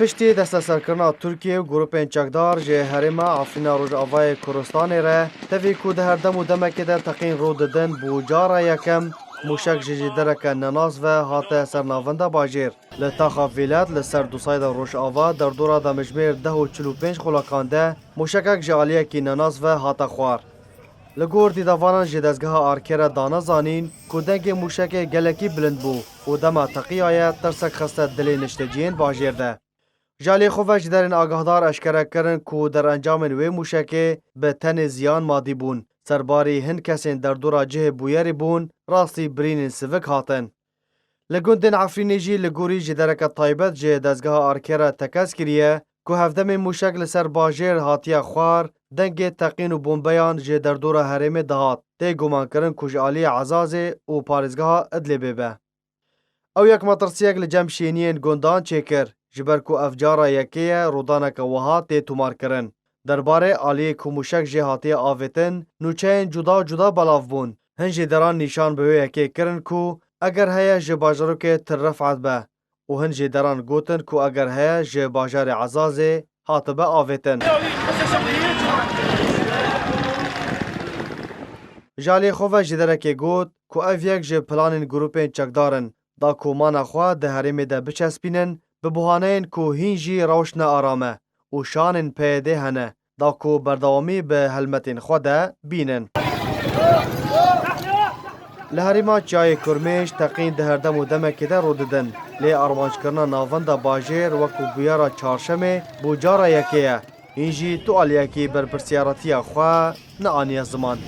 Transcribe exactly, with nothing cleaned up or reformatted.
Piştî desteserkirina Tirkiye û grûpên çekdar ji herêma Efrîna Rojavayê Kurdistanê re, tevî ku di her dem û demekê de teqîn rû didin, bû cara yekem mûşek ji jêdereke nenas ve hate ser navenda bajêr. Li taxa Vîlet li ser dûsayda Rojava derdora damijmêr deh û çil û pênc xulakan de mûşekek ji aliyekî nenas ve hate xwar. Li gor dîdavanan ji dezgeha Arkê re dane zanîn ku dengê mûşekê gelekî bilind bû û dema teqiyaye tirsek xiste dilê nişteciyên bajêr de. Ji aliyê xwe ve jêderên agahdar eşkere kirin ku derencamên wê mûşekê bi tenê ziyan madî bûn. Serbarî hin kesên derdora cihê bûyerê bûn, rastî birînên sivik hatin. Li gundên Efrînê jî li gorî jêdereke taybet ji dezgeha Arkê re tekez kiriye ku hevdemê mûşek li ser bajêr hatiye xwar, dengê teqîn û bombeyan ji derdora herêmê dihat. Tê gumankirin ku ji aliyê Ezazê û parêzgeha Idlibê be. Ew yek metirsiyek li cem şêniyên gundan çêkir, ji ber ku ev cara yekê ye rûdaneke wiha tê tomarkirin. Derbarê aliyê ku mûşek jê hatiye avêtin, nûçeyên cuda cuda belav bûn. Hin jêderan nîşan bi wê yekê kirin ku eger heye ji bajarokê Til Rifet be û hin jêderan gotin ku eger heye ji bajarê Ezazê hatibe avêtin. Ji aliyê xwe ve jêderekê got ku ev yek ji planên grûpên çekdar in, da ku mana xwe di herêmê de biçespînin, bi buhaneyên ku hîn jî rewş ne aram e û şanên P Y D hene, da ku berdewamî bi helmetên xwe de bînin. Li herêma Çiyayê Kurmêj teqîn di her dem û demekê de rû didin, lê armancekirina navenda bajêr wekû bûyera çarşemê bû cara yekê ye. Hîn jî tu aliyekî berpirsiyaretiya xwe neaniye ziman.